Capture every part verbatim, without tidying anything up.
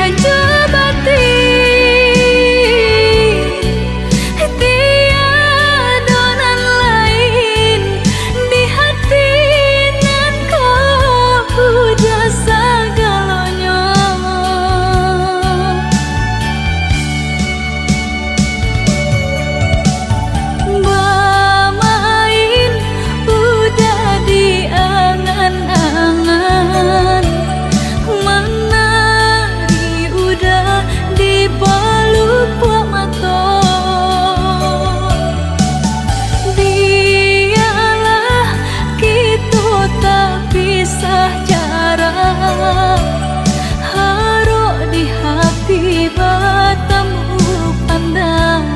Jabati, tiado nan lain di hati nan ko puja sagalonyo. Bamain udah di angan-angan, manari udah di palupuak mato. Bialah kito tapisah jarak, harok di hati batamu pandang.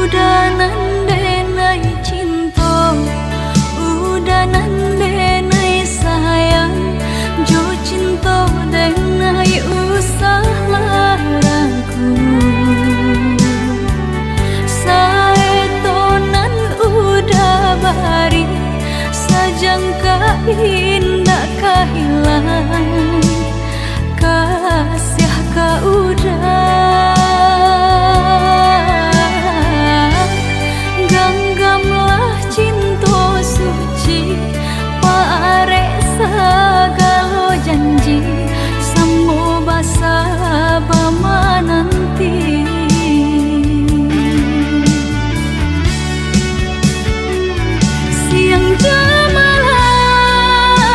Udah nan denai cinto, udah nan denai sayang, jo cinto denai usah laragu. Saeto nan udah bari, sajangka indak ka hilang. Kasiah ka udah, ganggamlah cinto suci, parek sagalo janji, sambo basaba mananti. Siang jo malam,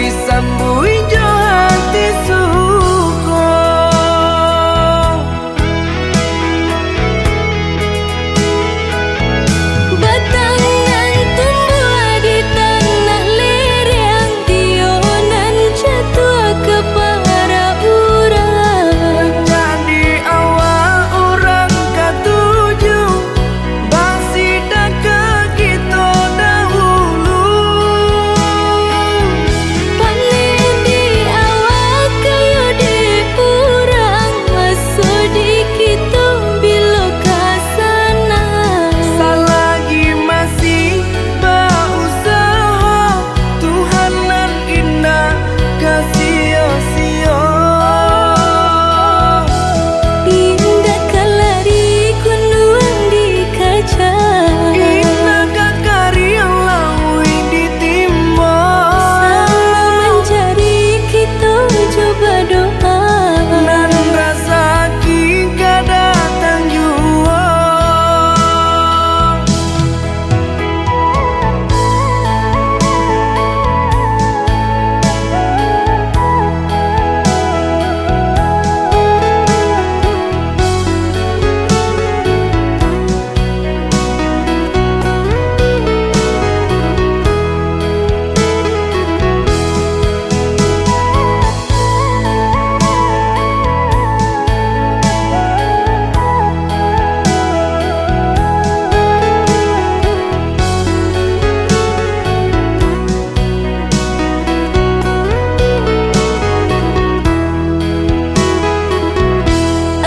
Sambuik jo hati suko. Batang nan tumbuah di tanah lereng, tiyo nan jatuah ka parak urang. Jadi awak urang katuju, basidakah kito dahulu. Paneh di awak kayo di urang, maso di kito bilo ka sanang. Salagi masih bausaho, Tuhan nan indak ka sio-sio. Indak ka lari kunduang dikaja, indak ka kariang lauik ditimbo. Salalu manjari kito jo badoa, nan rasaki ka datang juo.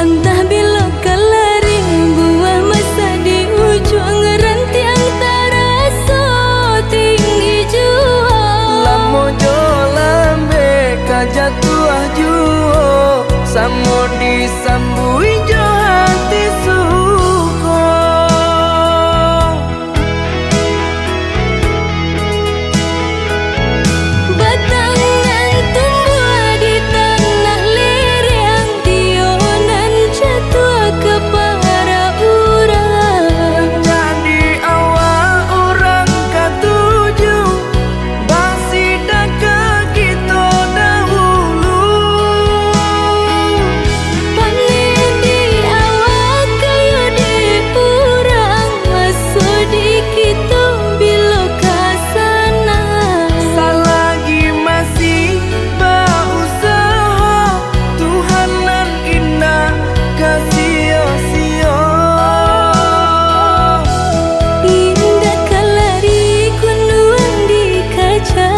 Antah bilo ka lari, buah masak di ujuang, rantiang taraso tinggi juo. Lamo jo lambek ka jatuah juo, samo disambuik jo hati suko. Batang nan tumbuah di tanah lereng, tiyo nan jatuah ka parak urang. Jadi awak urang katuju, basidakah kito dahulu. Paneh di awak kayo di urang, maso di kito bilo ka sanang. Salagi masih bausaho, Tuhan nan indak ka sio-sio. Indak ka lari kunduang dikaja,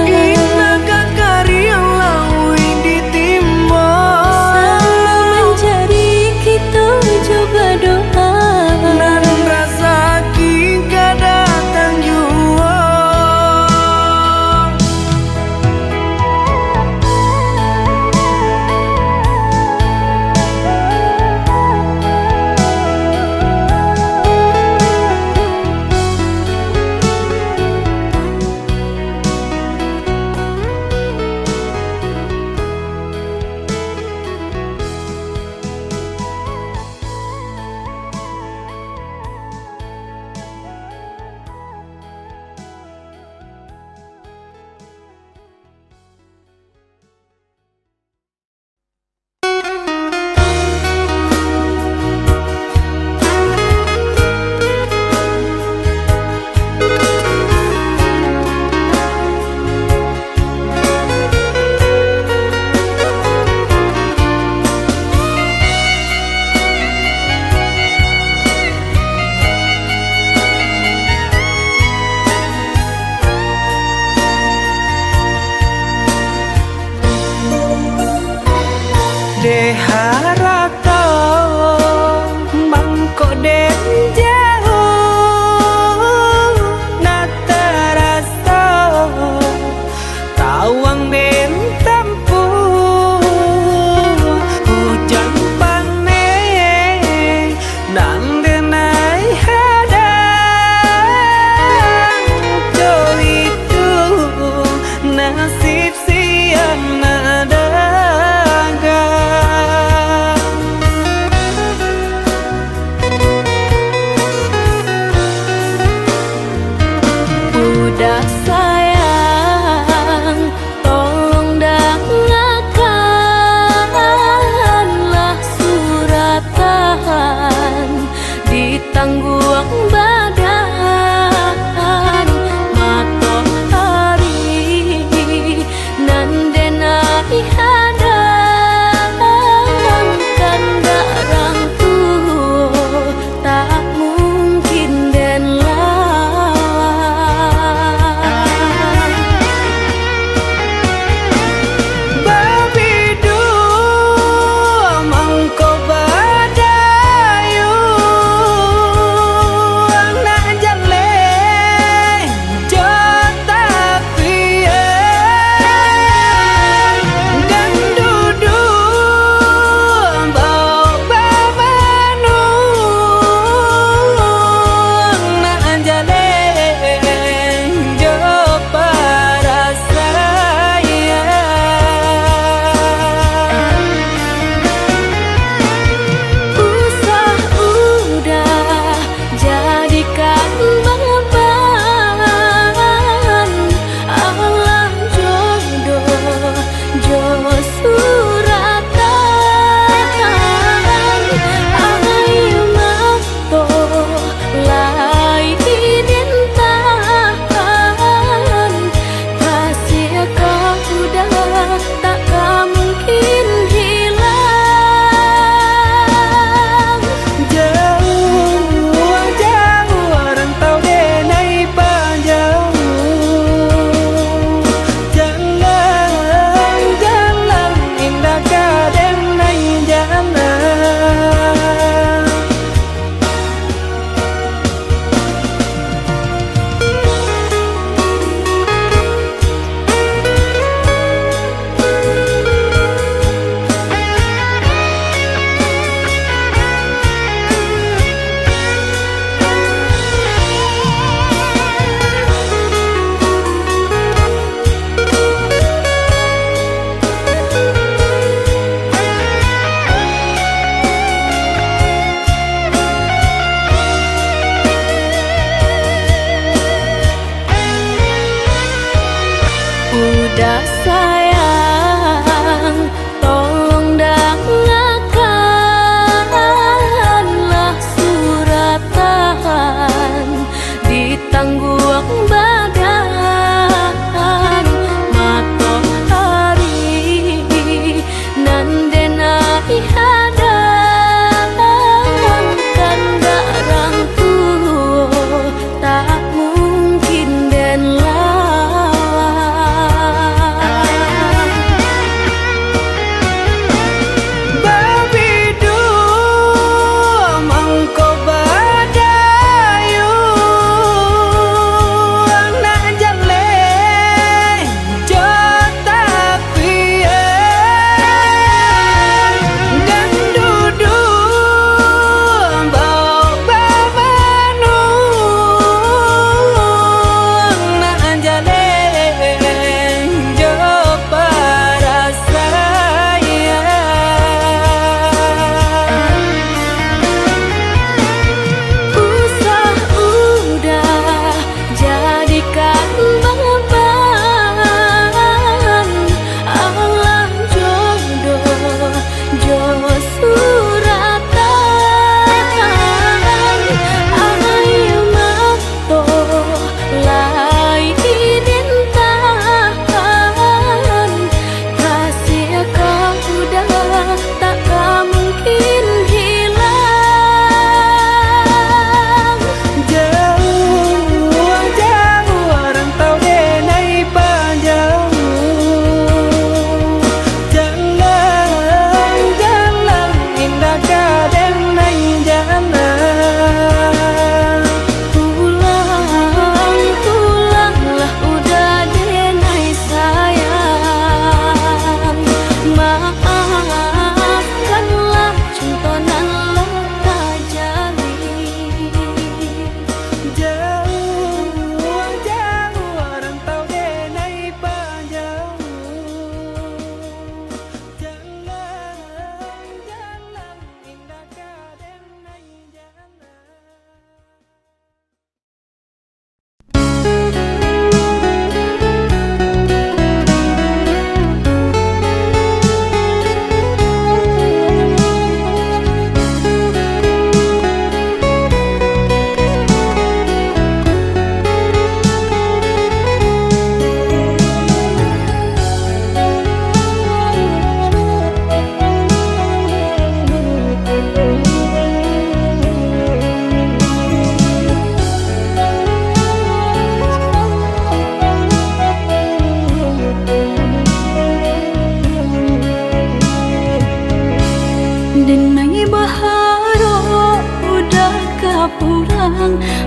indak ka kariang lauik ditimbo. Salalu manjari kito jo badoa, nan rasaki ka datang juo. Dek harato mangko den jauah, nak taraso tawang den tampuah. Ujan paneh nan den ai hadang, jo itu nasib siang nak dagang. Budak sayang,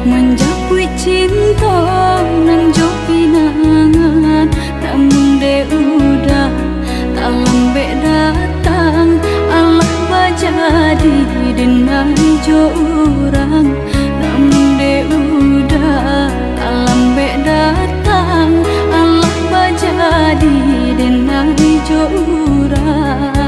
Manjapuik cinto nan jo pinangan, namun dek uda talambek datang, alah bajadi den nai jo urang. Namun dek uda talambek datang, alah bajadi den nai jo urang.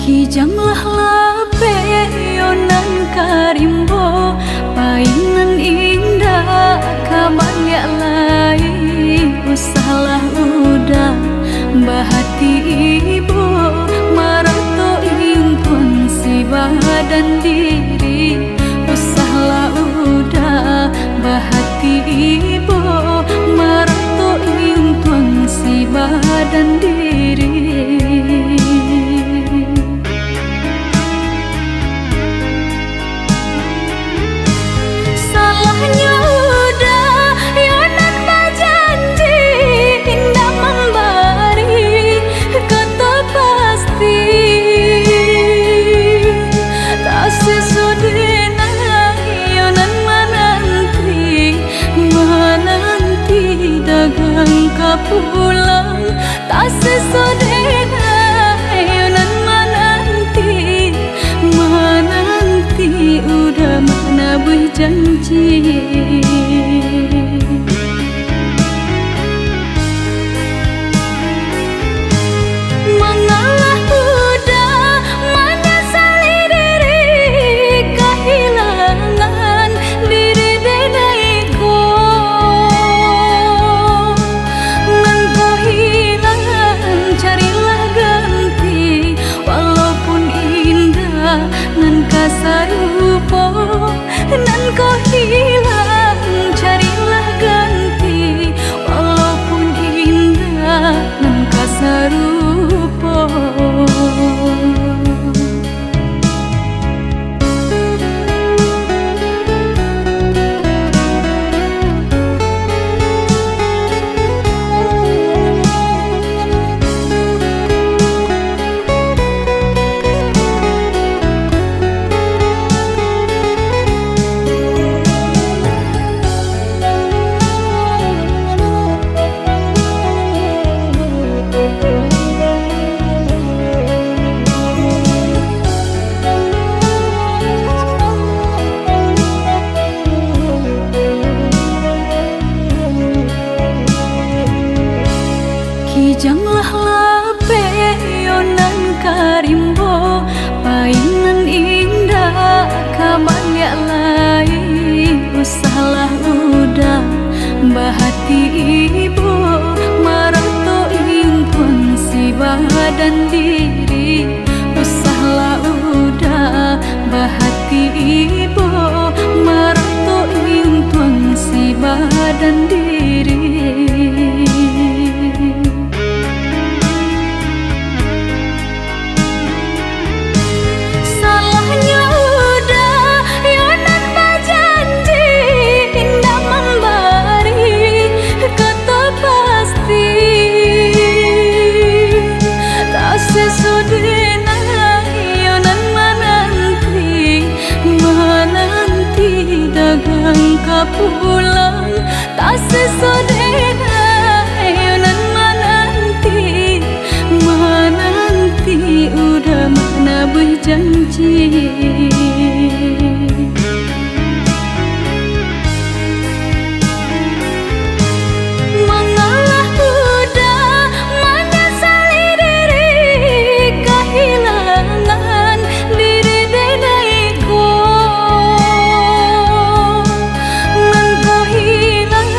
Kijang lah lapeh yo nan ka rimbo, pai nan indak ka baliak lai. Usahlah uda bahati ibo, marato intuang si badan diri. Usahlah uda bahati ibo, marato intuang si badan diri. Salahnyo uda yo nan bajanji, indak mambari kato pasti. Tasiso dek nai yo nan mananti, mananti dagang ka pulang. Tasiso dek nai yo nan mananti, mananti uda manabuih janji. Mangalah uda manyasali diri, kahilangan diri den nai ko. Nan ko hilang, carilah ganti, walaupun indak nan ka sarupo. Nan ko hilang, carilah ganti, walaupun indak nan ka sarupo. Kijanglah lapeh yo nan ka rimbo, pai nan indak ka baliak lai. Usahlah uda bahati ibo, marato intuang si badan diri. Usahlah uda bahati ibo, marato intuang si badan diri. Salahnyo uda yo nan bajanji, indak mambari kato pasti. Tasiso dek nai yo nan mananti, mananti dagang ka pulang. Tasiso dek nai yo nan mananti, mananti uda manabuih janji. Mangalah uda manyasali diri, kahilangan diri den nai ko. Nan ko hilang,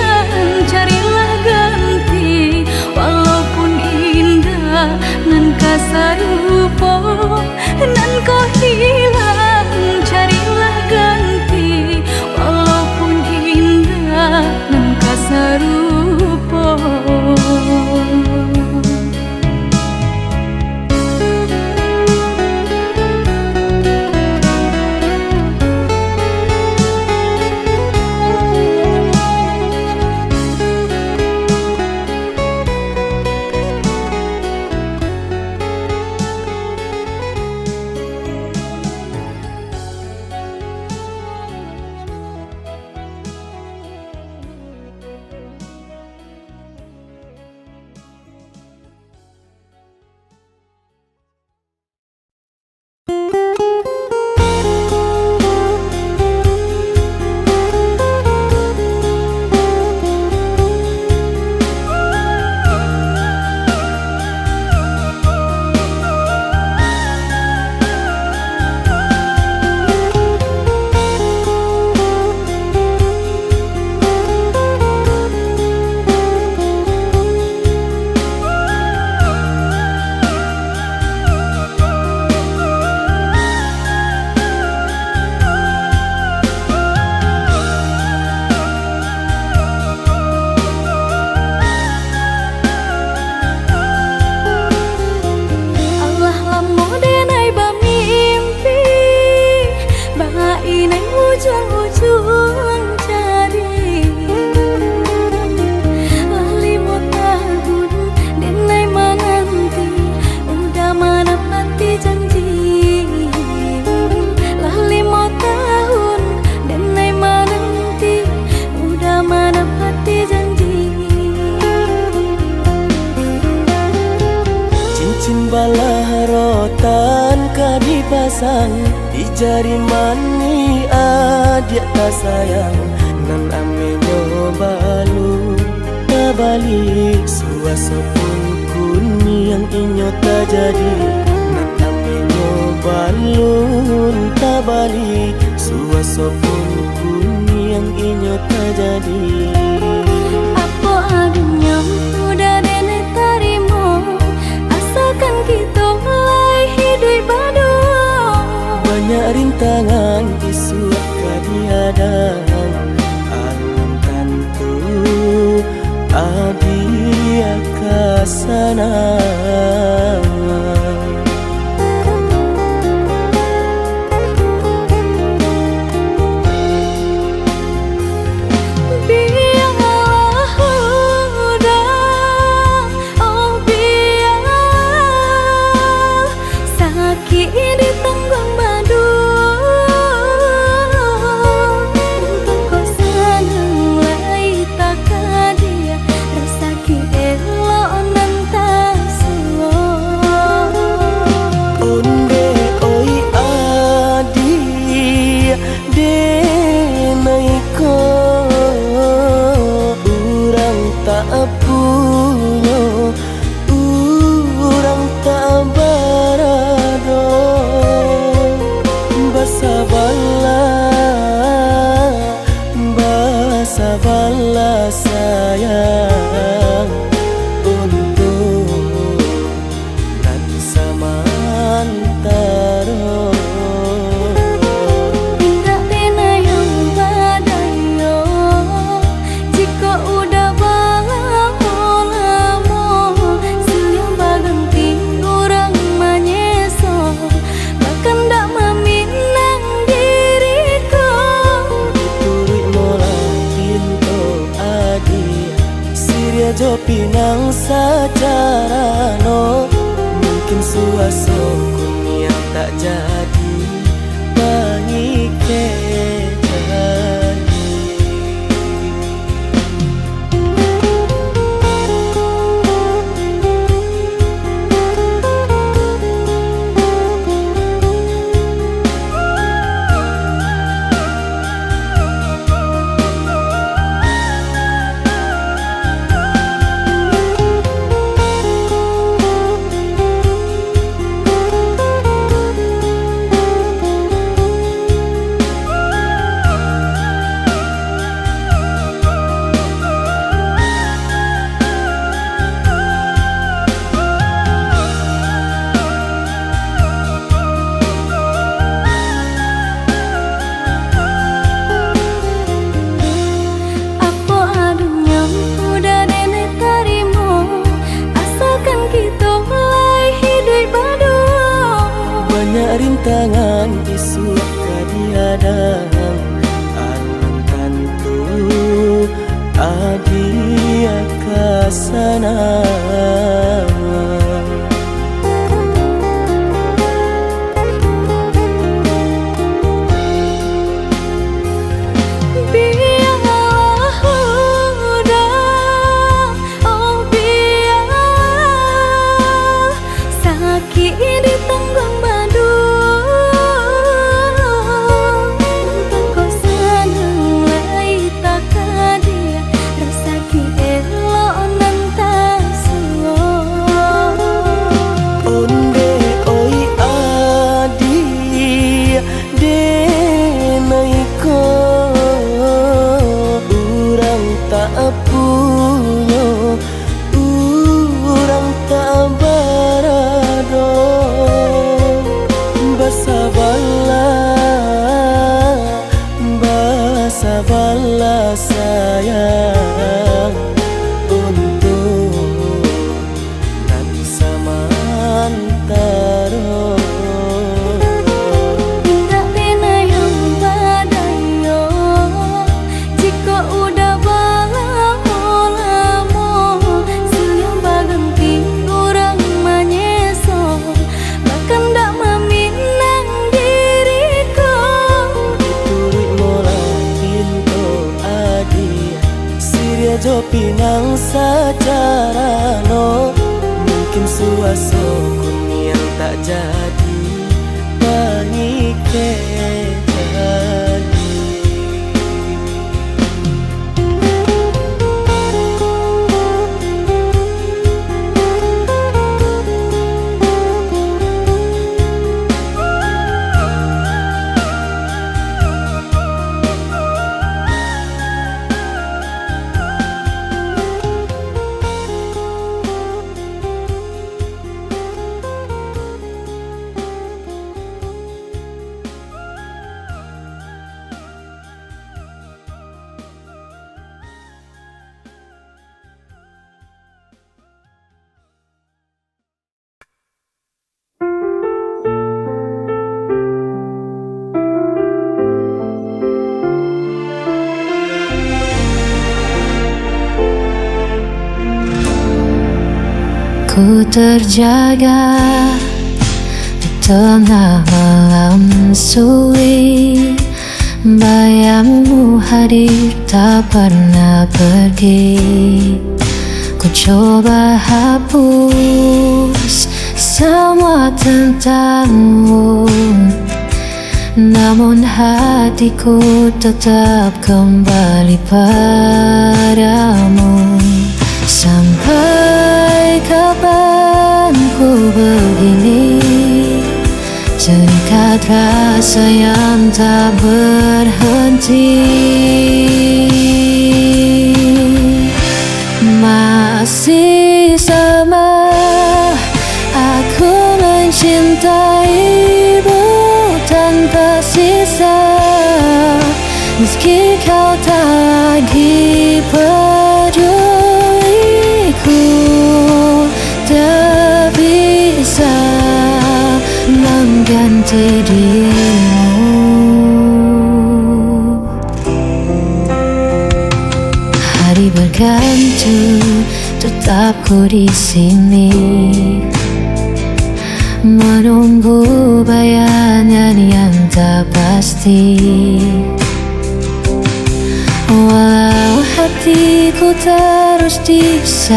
Sang di jari manih adiak tasayang, nan amenyo balun tabali, suaso pun kuniang inyo tajadi, nan amenyo balun tabali, suaso pun kuniang inyo tajadi. Apo adonyo udah denai tarimo, asakan kito lai hiduik baduo. Banyak rintangan isuak ka dihadang, alun tantu adiak ka sanang. Bialah udah, oh bialah, sakik ditangguang baduo. Untuang ko sanang lai takadiak, rasaki elok nan tasuo. Ondeh oi adiak, denai ko urang tak punyo, urang tak barado. Basabalah, basabalah sayang, untuak nan samantaro. Indak pernah yang badayo, jikok udah balamo-lamo, silih baganti urang manyeso, bakandak maminang diri ko. Dituruik molah pinto adiak, siriah jo pinang sacarano, mungkin suaso kuniang tak jadi pangikek. Apo adonyo udah denai tarimo, asakan kito lai hiduik baduo. Banyak rintangan isuak ka dihadang, alun tantu adiak ka sanang. Bialah udah, oh bialah, sakik ditangguang baduo. Untuang ko sanang lai takadiak, rasaki elok nan tasuo. Ondeh oi adiak, denai ko urang tak punyo, urang tak barado. Basabalah, basabalah sayang, untuak nan samantaro. Indak pernah yang badayo, jikok udah balamo-lamo, silih baganti urang manyeso, bakandak maminang diri ko. Dituruik molah pinto adiak, siriah jo pinang sacarano, mungkin suaso kuniang tak jadi pangikek. Ku terjaga di tengah malam sunyi, bayangmu hadir tak pernah pergi. Ku coba hapus semua tentangmu, namun hatiku tetap kembali padamu. Sampai kapan ku begini, terikat rasa yang tak berhenti. Masih sama, aku mencintaimu tanpa sisa. Meski kau tak lagi peduliku, tak bisa mengganti dirimu. Hari berganti, tetap ku di sini, menunggu bayangan yang tak pasti. Walau hatiku terus disakiti,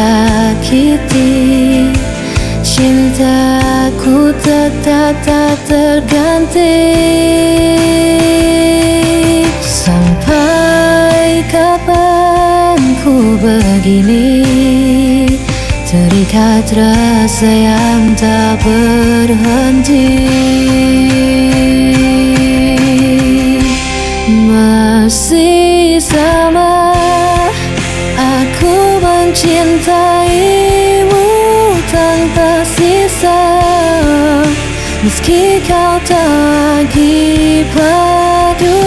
cintaku tetap tak terganti. Sampai kapan ku begini, terikat rasa yang tak berhenti. Masih sama, aku mencintaimu tanpa sisa. Meski kau tak lagi peduliku,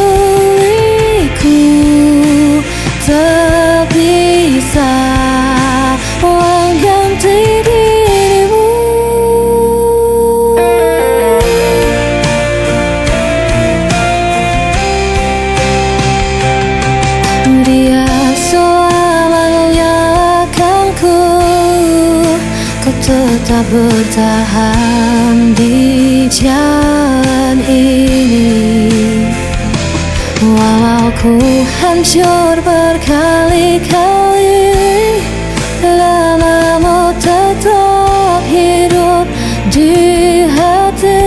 tak bisa mengganti dirimu. Dia selalu mengingatkanku, ku tetap bertahan di jalan ini. Walau ku hancur berkali-kali, lamamu tetap hidup di hati.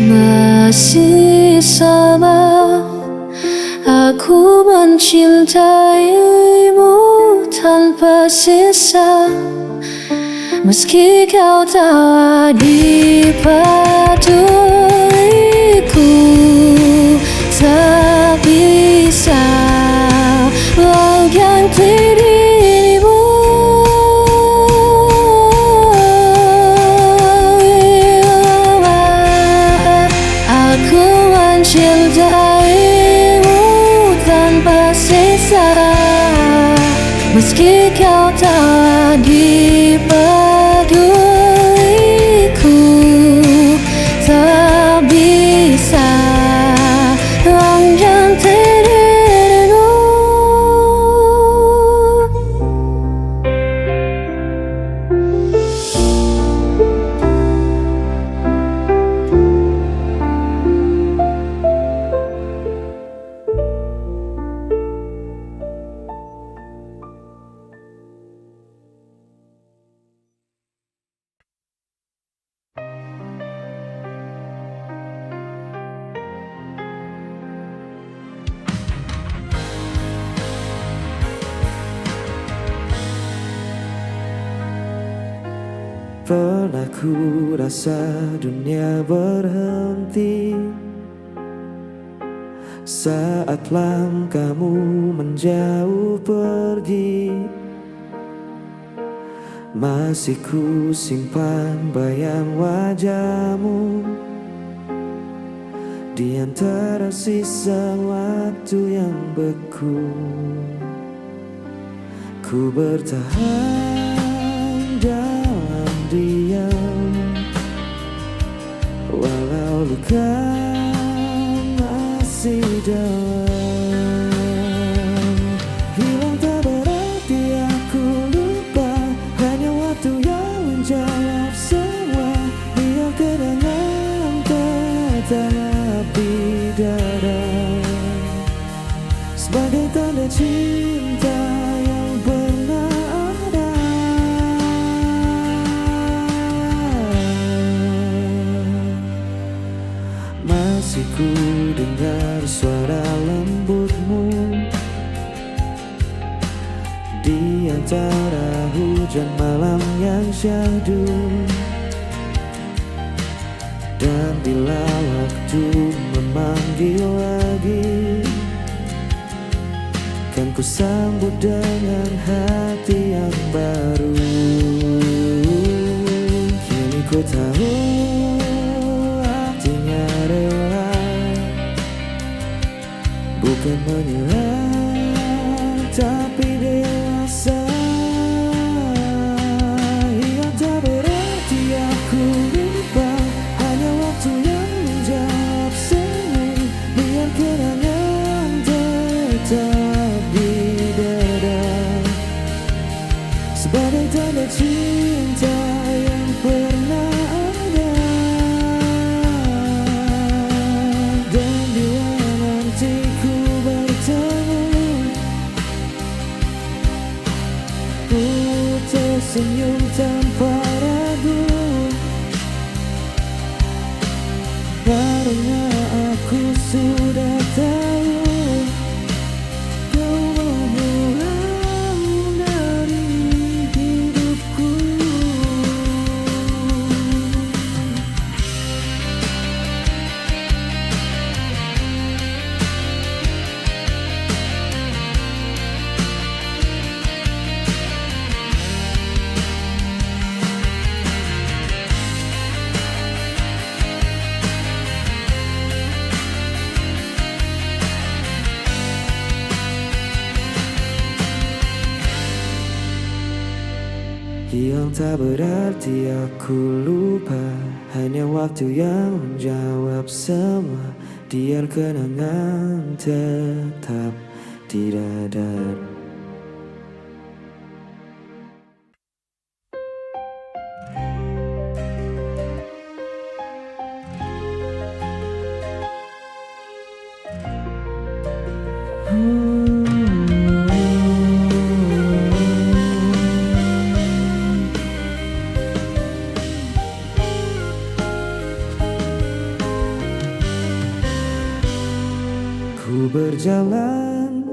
Masih sama, aku mencintaimu tanpa sisa. Meski kau tak lagi peduliku, tak bisa mengganti dirimu. Aku mencintaimu tanpa sisa. Meski kau tak lagi peduliku, Pernah ku rasa dunia berhenti saat langkahmu menjauh pergi. Masih ku simpan bayang wajahmu di antara sisa waktu yang beku. Ku bertahan dalam diam, walau luka masih dalam. Hilang tak berarti aku lupa, hanya waktu yang menjawab semua. Biar kenangan tetap di dada sebagai tanda cinta yang pernah ada. Masih ku dengar suara lembutmu di antara hujan malam yang syahdu. Dan bila waktu memanggil lagi, kan ku sambut dengan hati yang baru. Kini ku tahu artinya rela. Bukan menyerah, tapi dewasa. Hilang tak berarti aku lupa, hanya waktu yang menjawab semu. Biar kenangan tetap di dada sebagai tanda cinta yang pernah ada. Dan bila nanti ku bertemu, ku tersenyum tanpa ragu. Karena aku sudah tahu, kau mau pulang dari hidupku. Hilang tak berarti aku lupa, hanya waktu yang menjawab semua. Biar kenangan tetap di dada. Ku berjalan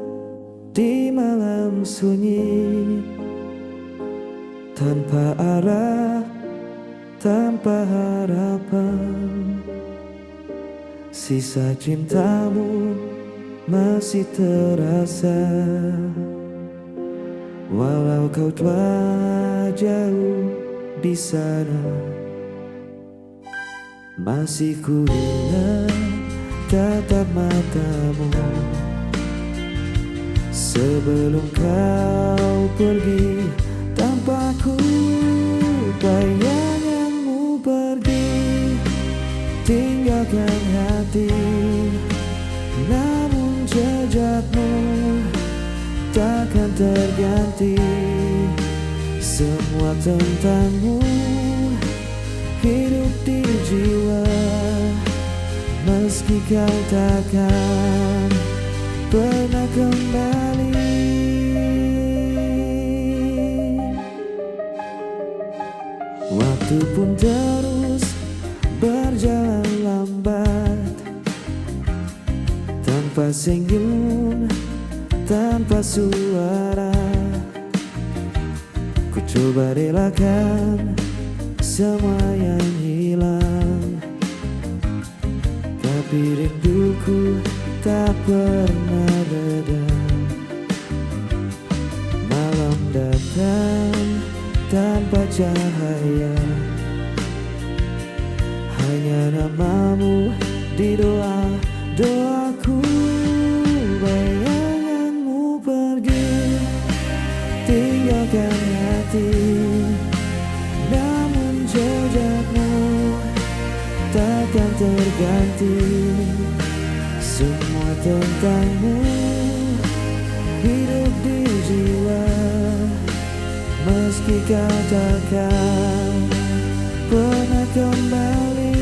di malam sunyi, tanpa arah, tanpa harapan. Sisa cintamu masih terasa, walau kau telah jauh di sana. Masih ku ingat tatap matamu sebelum kau pergi, tanpa ku bayangkanmu pergi, tinggalkan hati. Namun jejakmu takkan terganti. Semua tentangmu hidup di jiwa, meski kau takkan pernah kembali. Waktu pun terus berjalan lambat, tanpa senyum, tanpa suara. Ku coba relakan semua yang hilang, tapi rinduku tak pernah reda. Malam datang tanpa cahaya, hanya namamu di doa-doaku. Bayanganmu pergi, tinggalkan hati, namun jejakmu takkan terganti. Semua tentangmu hidup di jiwa, meski kau takkan pernah kembali.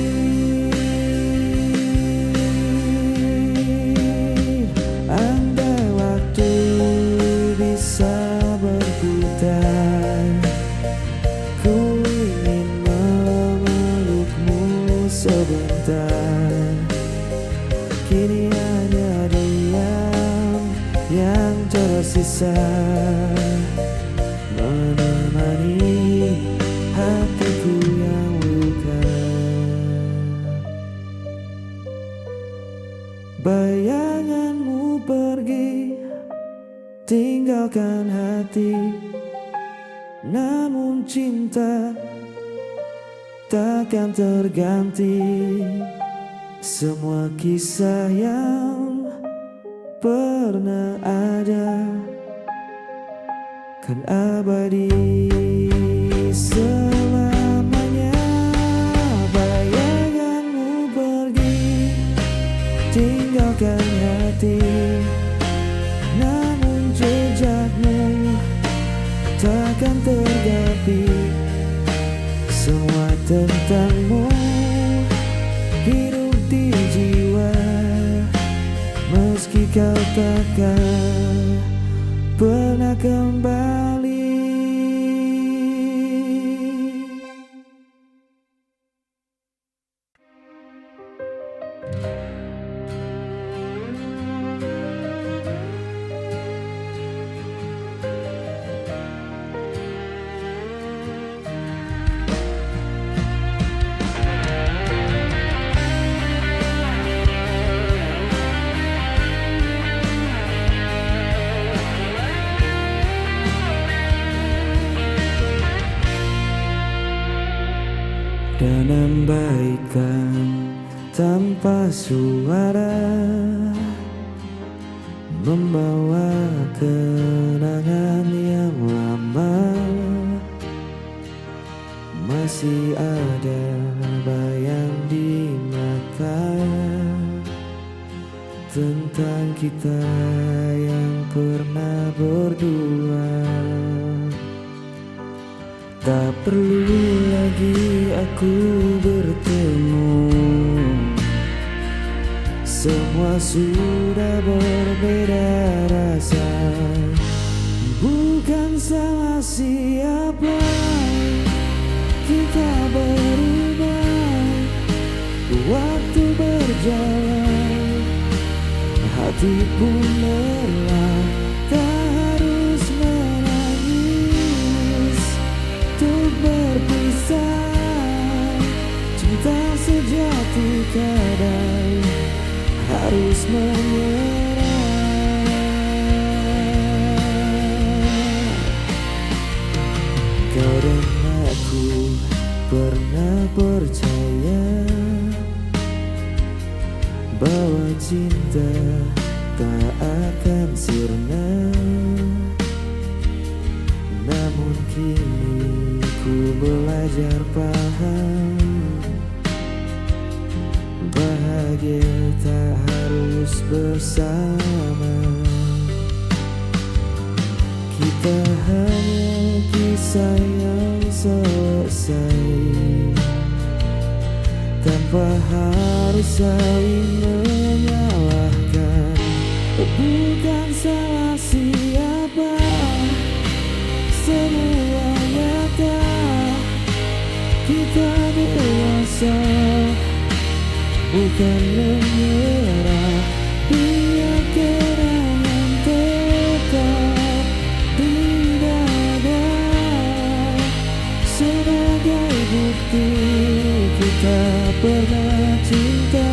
Andai waktu bisa berputar, ku ingin memelukmu sebentar. Kini hanya diam yang tersisa, menemani hatiku yang luka. Bayanganmu pergi, tinggalkan hati, namun cinta takkan terganti. Semua kisah yang pernah ada kan abadi selamanya. Bayanganmu pergi, tinggalkan hati, namun jejakmu takkan terganti. Semua tentangmu hidup di jiwa, meski kau takkan pernah kembali. Tanam baikan tanpa suara, membawa kenangan yang lama. Masih ada bayang di mata tentang kita yang pernah berdua. Tak perlu lagi aku bertemu, semua sudah berbeda rasa. Bukan salah siapa, kita berubah. Waktu berjalan, hati pun lelah. Tak harus menangis untuk berpisah. Cinta sejati kadang harus menyerah. Kau dan aku pernah percaya bahwa cinta tak akan sirna. Namun kini ku belajar paham, bahagia tak harus bersama. Kita hanya kisah yang selesai, tanpa harus saling menyalahkan. Bukan salah siapa, semua nyata. Kita dewasa, bukan menyerah. Biar kenangan tetap di dada sebagai bukti Kita pernah cinta,